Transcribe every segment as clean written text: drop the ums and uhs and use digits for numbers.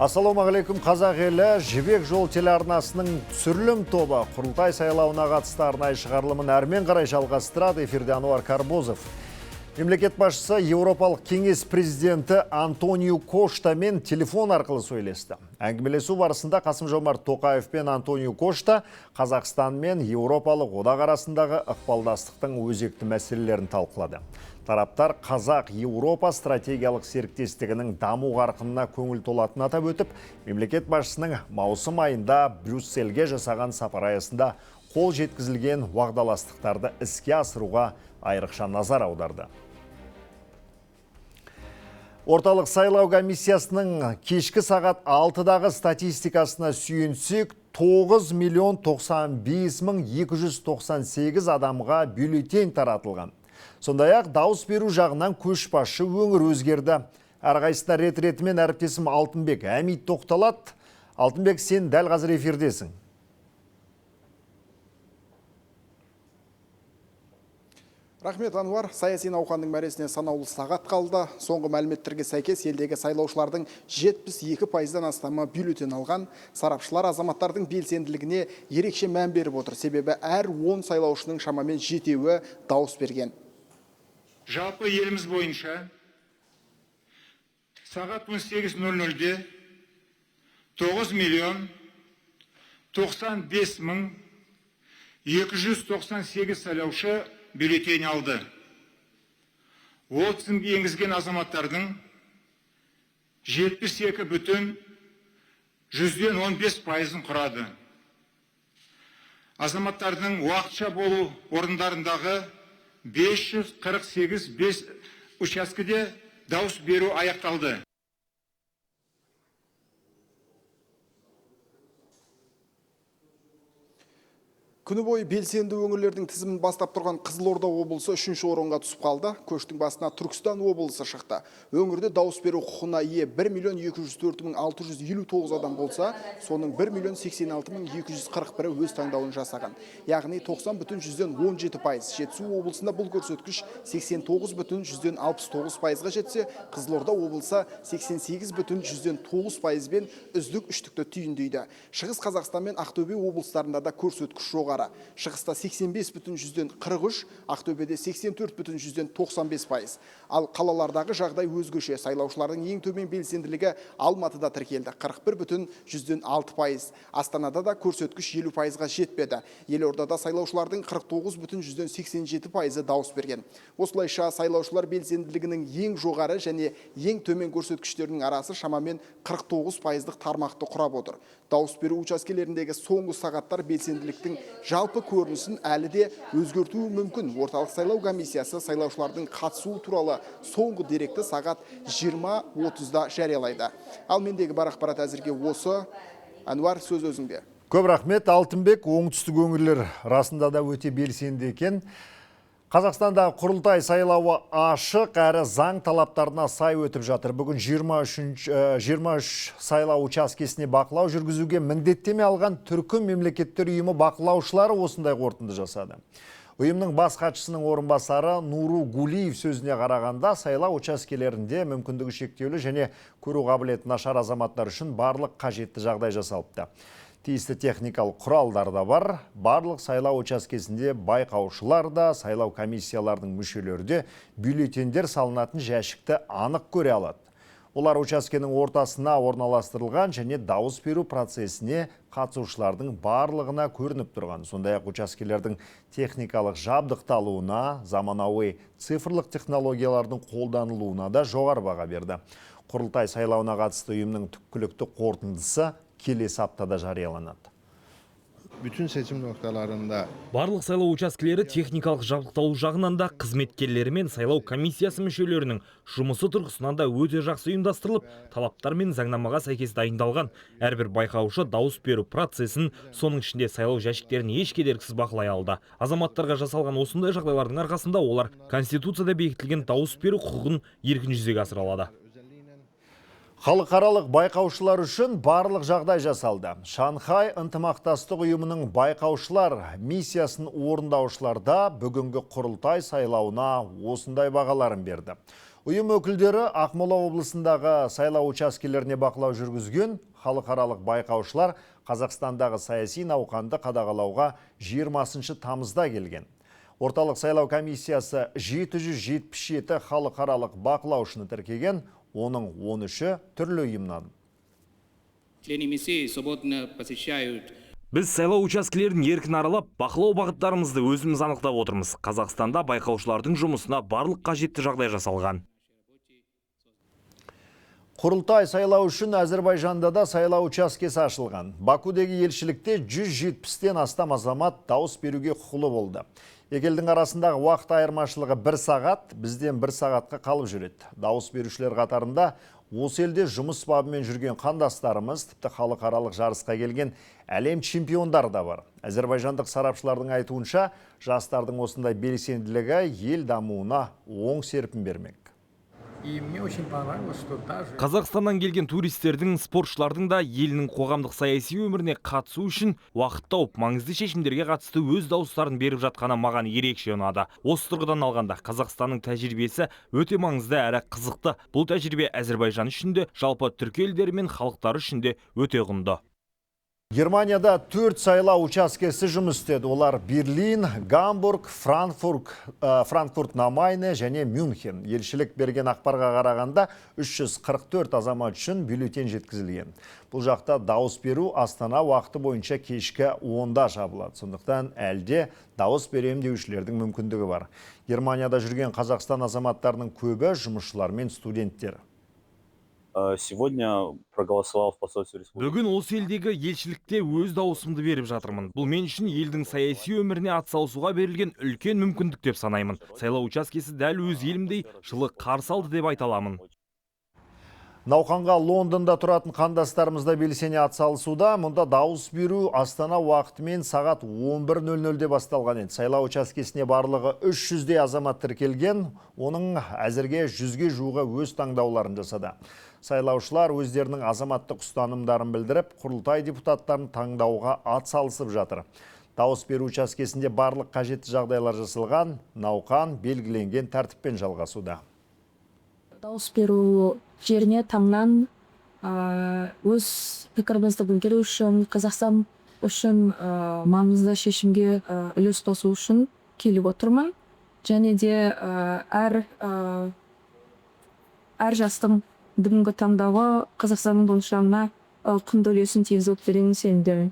Ассалаумағалейкум, қазақ елі! Жібек жол телеарнасының түсірілім тобы құрылтай сайлауына қатысты арнайы шығарылымын әрмен қарай жалғастырады. Эфирде Ануар Карбозов. Мемлекет басшысы Еуропалық кеңес президенті Антониу Коштамен телефон арқылы сөйлесті. Әңгімелесу барысында Қасым-Жомарт Тоқаев пен Антониу Кошта Қазақстан мен Еуропалық одақ арасындағы ықпалдастықтың өзекті мәселелерін талқылады. Тараптар Қазақ-Еуропа стратегиялық серіктестігінің даму қарқынына көңіл толатынын атап өтіп, мемлекет басшысының маусым айында Брюссельге жасаған сапар аясында қол жеткізілген уағдаластықтарды іске асыруға айрықша назар аударды. Орталық сайлау комиссиясының кешкі сағат 6-дағы статистикасына сүйенсек, 9 миллион 95 мың 298 адамға бюллетень таратылған. Сондай-ақ дауыс беру жағынан көшбасшы өңір өзгерді. Әрқайсысына рет-ретімен әріптесім Алтынбек Әмит тоқталады. Алтынбек, сен дәл қазір эфирдесің. Рахмет, Ануар. Саяси науқанның мәресіне санаулы сағат қалды. Соңғы мәліметтерге сәйкес, елдегі сайлаушылардың 72%-дан астамы бюллетень алған. Сарапшылар азаматтардың белсенділігіне ерекше мән беріп отыр. Себебі әр 10 сайлаушының шамамен жетеуі дауыс берген. Жалпы еліміз бойынша сағат 18:00-де 9 миллион 95 мың 298 сайлаушы бюллетень алды. Ол тізімге енгізген азаматтардың 72,15%-ын құрады. Азаматтардың уақытша болу орындарындағы 548 учаскеде дауыс беру аяқталды. Күні бойы белсенді өңірлердің тізімін бастап тұрған Қызылорда облысы үшінші орынға түсіп қалды. Көштің басына Түркістан облысы шықты. Өңірде дауыс беру құқығына ие 1 миллион 204 мың 659 адам болса, соның 1 миллион 86 мың 241-і өз таңдауын жасаған. Яғни 90,17%. Жетісу облысында бұл көрсеткіш 89,69%-ға жетсе, Қызылорда облысы 88,09%-бен үздік үштікті түйіндейді. Шығыс Қазақстан мен Ақтөбе облыстарында да көрсеткіш жоғары. Шығыста 85,43, Ақтөбеде 84,95%. Ал қалалардағы жағдай өзгеше. Сайлаушылардың ең төмен белсенділігі Алматыда тіркелді, 41,06%. Астанада да көрсеткіш 50%-ға жетпеді. Елордада сайлаушылардың 49,87%-ы дауыс берген. Осылайша сайлаушылар белсенділігінің ең жоғары және ең төмен көрсеткіштерінің арасы шамамен 49%-лық тармақты құрап отыр. Дауыс беру учаскелеріндегі соңғы сағаттар белсенділіктің жалпы көрінісін әлі де өзгертуі мүмкін. Орталық сайлау комиссиясы сайлаушылардың қатысуы туралы соңғы деректі сағат 20:30-да жариялайды. Ал мендегі бар ақпарат әзірге осы. Әнуар, сөз өзіңде. Көп рахмет, Алтынбек. Оңтүстік өңірлер расында да өте белсенді екен. Қазақстанда құрылтай сайлауы ашық әрі заң талаптарына сай өтіп жатыр. Бүгін 23 сайлау учаскесіне бақылау жүргізуге міндеттеме алған Түркі мемлекеттер ұйымы бақылаушылары осындай қорытынды жасады. Ұйымның бас хатшысының орынбасары Нуру Гулиев сөзіне қарағанда, сайлау учаскелерінде мүмкіндігі шектеулі және көру қабілеті нашар азаматтар үшін барлық қажетті жағдай жасалыпты. Тиісті техникалық құралдар да бар. Барлық сайлау учаскесінде байқаушылар да, сайлау комиссияларының мүшелері де бюллетендер салынатын жәшікті анық көре алады. Олар учаскенің ортасына орналастырылған және дауыс беру процесіне қатысушылардың барлығына көрініп тұрған. Сондай-ақ учаскелердің техникалық жабдықталуына, заманауи цифрлық технологиялардың қолданылуына да жоғары баға берді. Құрылтай сайлауына қатысты ұйымның түпкілікті қорытындысы келесі аптада жарияланады. Bütün seçim noktalarında Барлық сайлау учаскелері техникалық жабдықталу жағынан да, қызметкерлері мен сайлау комиссиясы мүшелерінің жұмысы тұрғысынан да өте жақсы ұйымдастырылып, талаптар мен заңнамаға сәйкес дайындалған. Әрбір байқаушы дауыс беру процесін, соның ішінде сайлау жәшіктерін еш кедергісіз бақылай алды. Азаматтарға жасалған осындай жағдайлардың арқасында олар Конституцияда бекітілген дауыс беру құқығын еркін жүзеге асыра алады. Халықаралық байқаушылар үшін барлық жағдай жасалды. Шанхай ынтымақтастық ұйымының байқаушылар миссиясын орындаушылар да бүгінгі құрылтай сайлауына осындай бағаларын берді. Ұйым өкілдері Ақмола облысындағы сайлау учаскелеріне бақылау жүргізген. Халықаралық байқаушылар Қазақстандағы саяси науқанды қадағалауға 20 тамызда келген. Орталық сайлау комиссиясы 777 халықаралық бақылаушыны тіркеген, оның 13-і түрлі ұйымнан. Члены миссии свободно посещают. Біз сайлау учаскелерін еркін аралап, бақылау бағыттарымызды өзіміз анықтап отырмыз. Қазақстанда байқаушылардың жұмысына барлық қажетті жағдай жасалған. Құрылтай сайлау үшін Әзірбайжанда да сайлау учаскесі ашылған. Бакудегі елшілікте 170-тен астам азамат дауыс беруге құқылы болды. Екі елдің арасындағы уақыт айырмашылығы бір сағат, бізден бір сағатқа қалып жүреді. Дауыс берушілер қатарында осы елде жұмыс бабымен жүрген қандастарымыз, тіпті халықаралық жарысқа келген әлем чемпиондары да бар. Әзірбайжандық сарапшылардың айтуынша, жастардың осындай белсенділігі ел дамуына оң серпін бермек. И мне очень понравилось, что даже Қазақстаннан келген туристердің, спортшылардың да елінің қоғамдық саяси өміріне қатысу үшін уақыт тауып, маңызды шешімдерге қатысты өз дауыстарын беріп жатқаны маған ерекше ұнады. Осы тұрғыдан алғанда, Қазақстанның тәжірибесі өте маңызды әрі қызықты. Бұл тәжірибе Әзірбайжан үшін де, жалпы түркі елдері мен халықтары үшін де өте құнды. Германияда 4 сайлау учаскесі жұмыс істеді. Олар Берлин, Гамбург, Франкфурт на Майне және Мюнхен. Елшілік берген ақпарға қарағанда, 344 азамат үшін бюллетень жеткізілген. Бұл жақта дауыс беру Астана уақыты бойынша кешкі 10-да жабылады. Сондықтан әлде дауыс берем деушілердің мүмкіндігі бар. Германияда жүрген Қазақстан азаматтарының көбі жұмысшылар мен студенттер. Сегодня проголосовал в посольстве республики. Бүгін осы елдегі елшілікте өз дауысымды беріп жатырмын. Бұл мен үшін елдің саяси өміріне атсалысуға берілген үлкен мүмкіндік деп санаймын. Сайлау учаскесі дәл өз елімдей жылы қарсы алды деп айта аламын. Науқанға Лондонда тұратын қандастарымыз да белсене атсалысуда. Мұнда дауыс беру Астана уақытымен сағат 11:00-де басталған еді. Сайлау учаскесіне барлығы 300-дей азамат тіркелген, оның әзірге 100-ге жуығы өз таңдауларын жасады. Сайлаушылар өздерінің азаматтық ұстанымдарын білдіріп, құрылтай депутаттарын таңдауға атсалысып жатыр. Дауыс беру учаскесінде барлық қажетті жағдайлар жасалған, науқан белгіленген тәртіппен жалғасуда. Дауыс беру жеріне таңнан өз пікірімізді білдіру үшін, Қазақстан үшін маңызды шешімге үлес қосу үшін келіп отырмын. Және де әр жастың бүгінгі таңдауы Қазақстанның болашағына құнды үлесін тигізеді деген сенімдемін.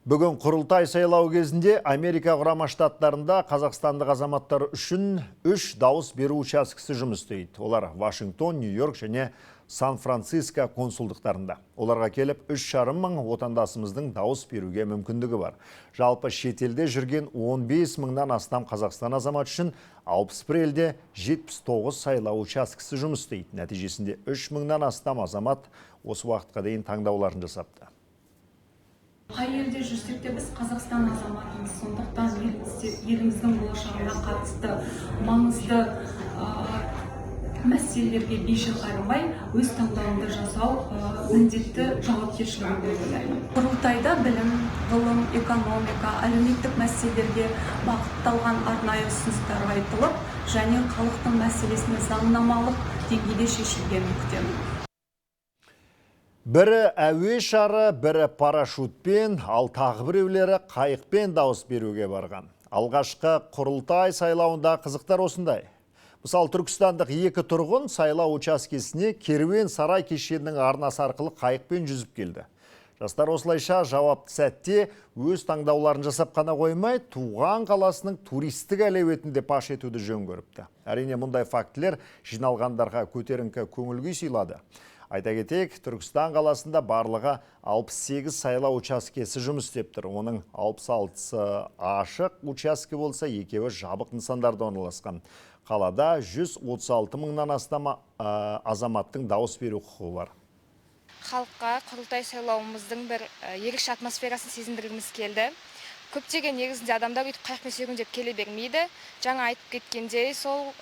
Бүгін құрылтай сайлау кезінде Америка Құрама Штаттарында қазақстандық азаматтар үшін 3 дауыс беру учаскесі жұмыс істейді. Олар Вашингтон, Нью-Йорк және Сан-Франциско консулдықтарында. Оларға келіп 3,5 мың отандасымыздың дауыс беруге мүмкіндігі бар. Жалпы шетелде жүрген 15 мыңнан астам Қазақстан азаматы үшін 61 елде 79 сайлау учаскесі жұмыс істейді. Нәтижесінде 3 мыңнан астам азамат осы уақытқа дейін таңдауларын жасапты. Қай елде жүрсек те, біз Қазақстан азаматымыз, сондықтан еліміздің болашағына қатысты маңызды мәселелерге бейжай қарамай, өз таңдауыңды жасау міндетті жауапкершілігім деп ойлаймын. Құрылтайда білім, ғылым, экономика, әлеуметтік мәселелерге бағытталған арнайы ұсыныстар айтылып және халықтың мәселесіне заңнамалық деңгейде шешілгенін күтемін. Бірі әуе шары, бірі парашютпен, ал тағы біреулері қайықпен дауыс беруге барған. Алғашқы құрылтай сайлауында қызықтар осындай. Мысалы, түркістандық екі тұрғын сайлау учаскесіне Керуен сарай кешенінің арнасы арқылы қайықпен жүзіп келді. Жастар осылайша жауапты сәтте өз таңдауларын жасап қана қоймай, туған қаласының туристік әлеуетін де паш етуді жөн көріпті. Әрине, мұндай фактілер жиналғандарға көтеріңкі көңіл күй сыйлады. Айта кетейік, Түркістан қаласында барлығы 68 сайлау учаскесі жұмыс істеп тұр. Оның 66-сы ашық учаске болса, екеуі жабық нысандарда орналасқан. Қалада 136 мыңнан астам азаматтың дауыс беру құқығы бар. Халыққа құрылтай сайлауымыздың бір ерекше атмосферасын сезіндіргіміз келді. Көптеген негізінде адамдар өйтіп қайықпен серуендеп келе бермейді. Жаңа айтып кеткендей, сол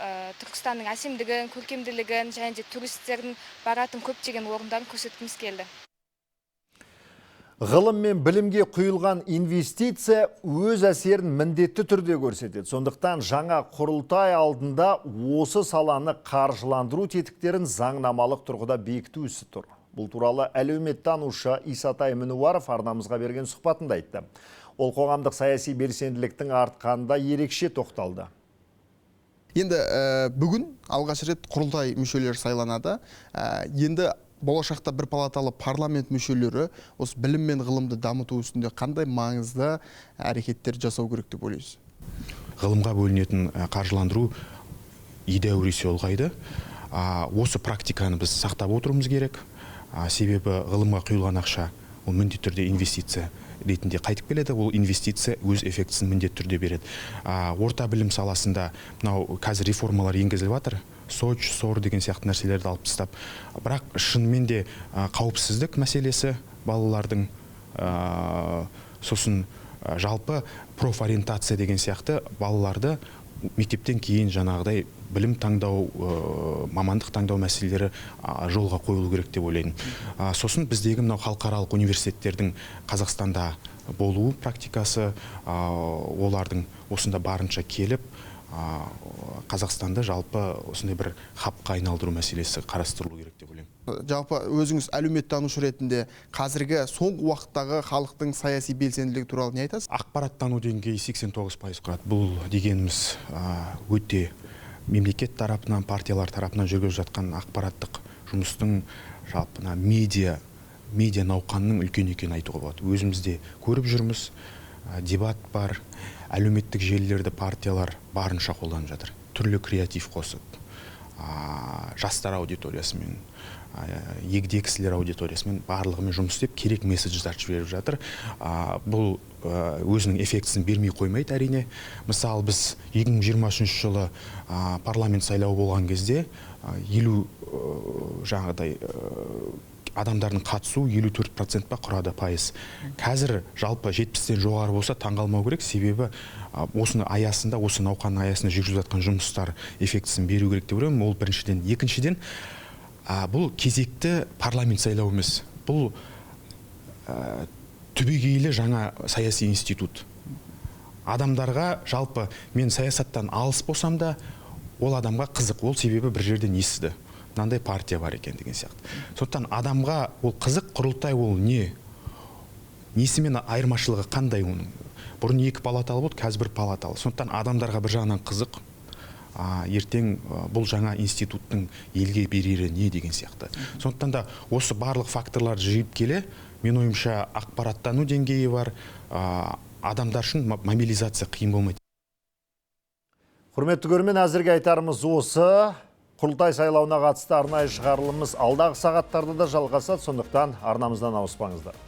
Түркістанның әсемдігін, көркемділігін және де туристердің баратын көптеген орындарын көрсеткіміз келді. Ғылым мен білімге құйылған инвестиция өз әсерін міндетті түрде көрсетеді. Сондықтан жаңа құрылтай алдында осы саланы қаржыландыру тетіктерін заңнамалық тұрғыда бекіту ісі тұр. Бұл туралы әлеуметтанушы Исатай Мінуаров арнамызға берген сұхбатында айтты. Ол қоғамдық саяси белсенділіктің артқанына ерекше тоқталды. Енді бүгін алғаш рет құрылтай мүшелері сайланады. Енді болашақта бір палаталы парламент мүшелері осы білім мен ғылымды дамыту үстінде қандай маңызды әрекеттер жасау керек деп ойлайсыз? Ғылымға бөлінетін қаржыландыру едәуір есе ұлғайды. Осы практиканы біз сақтап отыруымыз керек. Себебі ғылымға құйылған ақша ол міндетті түрде инвестиция ретінде қайтып келеді. Ол инвестиция өз эффектісін міндетті түрде береді. Орта білім саласында мынау қазір реформалар енгізіліп жатыр. СОЧ, СОР деген сияқты нәрселерді алып тастап. Бірақ шынымен де қауіпсіздік мәселесі балалардың, сосын жалпы профориентация деген сияқты балаларды мектептен кейін жаңағыдай білім таңдау, мамандық таңдау мәселелері жолға қойылу керек деп ойлаймын. Сосын біздегі мынау халықаралық университеттердің Қазақстанда болуы практикасы, олардың осында барынша келіп, Қазақстанды жалпы осындай бір хабқа айналдыру мәселесі қарастырылу керек деп ойлаймын. Жалпы өзіңіз әлеуметтанушы ретінде қазіргі соңғы уақыттағы халықтың саяси белсенділігі туралы не айтасыз? Ақпараттану деңгейі 89% құрады. Бұл дегеніміз өте мемлекет тарапынан, партиялар тарапынан жүргізіп жатқан ақпараттық жұмыстың жалпы медиа науқанның үлкен екенін айтуға болады. Өзіміз де көріп жүрміз, дебат бар, әлеуметтік желілерді партиялар барынша қолданып жатыр. Түрлі креатив қосып, жастар аудиториясымен, егде кісілер аудиториясымен барлығымен жұмыс істеп, керек месседждер жіберіп жатыр. Бұл өзінің эффектісін бермей қоймайды әрине. Мысалы, біз 2023 жылы парламент сайлауы болған кезде 50 жаңағыдай адамдардың қатысуы 54% па құрады пайыз. Қазір жалпы 70-тен жоғары болса таңғалмау керек, себебі осыны аясында, осы науқанның аясында жүргізіп жатқан жұмыстар эффектісін беру керек деп ойлаймын. Ол біріншіден. Екіншіден, бұл кезекті парламент сайлауы емес. Бұл түбегейлі жаңа саяси институт. Адамдарға жалпы мен саясаттан алыс болсам да, ол адамға қызық, ол себебі бір жерден естіді. Мынандай партия бар екен деген сияқты. Сондықтан адамға ол қызық, құрылтай ол не? Несімен айырмашылығы қандай оның? Бұрын екі палаталы болды, қазір бір палаталы. Сондықтан адамдарға бір жағынан қызық. Ертең бұл жаңа институттың елге берері не деген сияқты. Сондықтан да осы барлық факторларды жиып келе, мен ойымша ақпараттану деңгейі бар, адамдар үшін мобилизация қиын болмайды. Құрметті көрермен, әзірге айтарымыз осы. Құрылтай сайлауына қатысты арнайы шығарылымыз алдағы сағаттарда да жалғасады, сондықтан арнамыздан ауыспаңыздар.